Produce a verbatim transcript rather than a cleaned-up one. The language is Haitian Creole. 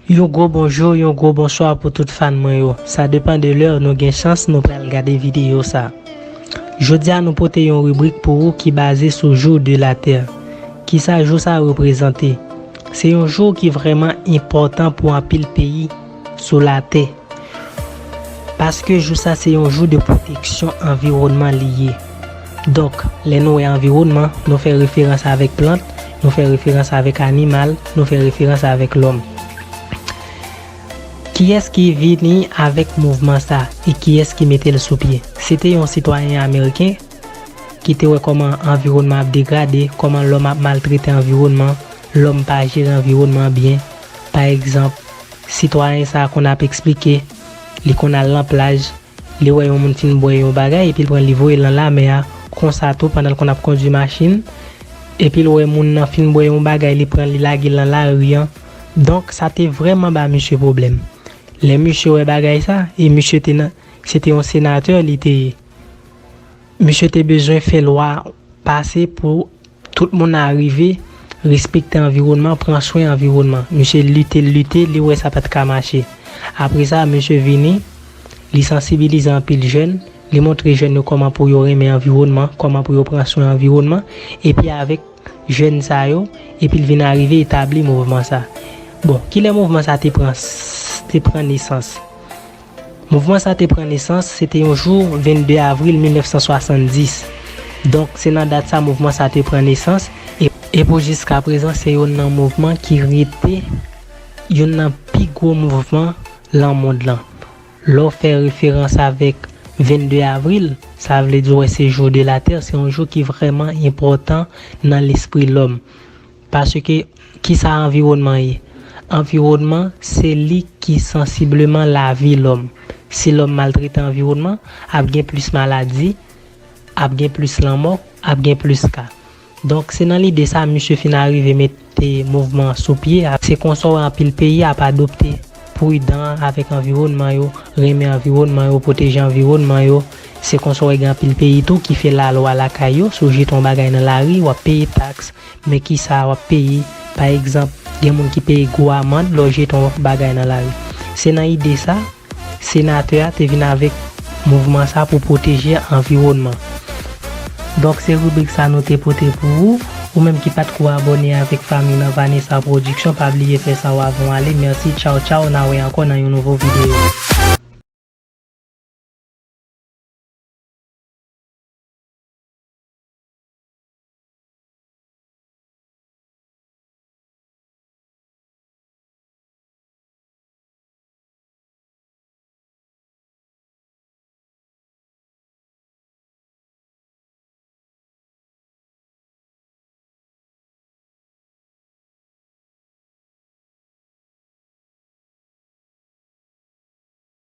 Yon gwo bonjou, yon gwo bonswa pou tout fan mwen yo. Sa depan de lè nou gen chans nou pral gade videyo sa. Jodi a nou pote yon ribrik pou ou ki baze sou Jour de la Terre. Kisa jou sa reprezante? Se yon jou ki vrèman enpòtan pou anpil peyi sou latè. Paske jou sa se yon jou de pwoteksyon anviwònman li ye. Donk, lè nou wè anviwònman, nou fè referans avèk plant, nou fè referans avèk animal, nou fè referans avèk lòm. Kiyès ki vini avèk mouvman sa e kiyès ki mete l sou pye? Se te yon sitwayen ameriken ki te wè kòman anviwònman ap degrade, kòman lòm ap maltrete anviwònman, lòm pa jere anviwònman byen. Pa egzanp, sitwayen sa a konn ap eksplike, li konn al nan plaj, li wè yon moun fin bwè yon bagay epi l pran l li voye l nan lamè a. Konsa tou, pandan l konn ap kondui machin, epi l wè moun nan fin bwè yon bagay, li pran l li lage l nan lari an. Donk, sa te vrèman ba misye pwoblèm. Lè misye wè bagay sa, e misye te nan, se te yon senatè li te ye. Misye te bezwen fè lwa pase pou tout moun arive respekte anviwònman, pran swen anviwònman. Misye lite, lite, li wè sa pa t ka mache. Apre sa, misye vini, li sansibilize anpil jèn, li montre jèn yo kòman pou yo renmen anviwònman, kòman pou yo pran swen anviwònman, epi avèk jèn sa yo, epi l vin arive etabli mouvman sa. Bon, kilè mouvman sa te pran, te pran nesans? Mouvman sa te pran nesans, se te yon jou vennde avril mil nèf san swasanndis. Donk, se nan dat sa mouvman sa te pran nesans. E, e pou jiska prezan, se youn nan mouvman ki rete youn nan pi gwo mouvman lan mond lan. Lè w fè referans avèk vennde avril, sa vle di wè se Jour de la Terre, se yon jou ki vrèman enpòtan nan lespri lòm. Paske, kisa anviwònman ye? Anviwònman, se li ki sansibleman lavi lòm. Si lòm maltrete anviwònman, ap gen plis maladi, ap gen plis lanmò, ap gen plis ka. Donk, se nan lide sa, misye fin arive mete mouvman an sou pye. Se konsa w wè anpil peyi ap adopte pridan avèk anviwònman yo, renmen anviwònman yo, pwoteje anviwònman yo. Se konsa w wè gen anpil peyi tou ki fè lalwa lakay yo, si w jete yon bagay nan lari, w ap peye taks. Men kisa w ap peye? Pa egzanp, gen moun ki peye gwo amann lè w jete yon bagay nan lari. Se nan ide sa, senatè a te vin avèk mouvman sa pou pwoteje anviwònman. Donk, se ribrik sa nou te pote pou ou. Ou menm ki pa t ko abòne avèk fanmi nan Vanessa Production, pa bliye fè sa w avan w ale. Mèsi, tchaw, tchaw, n a wè ankò nan yon nouvo videyo.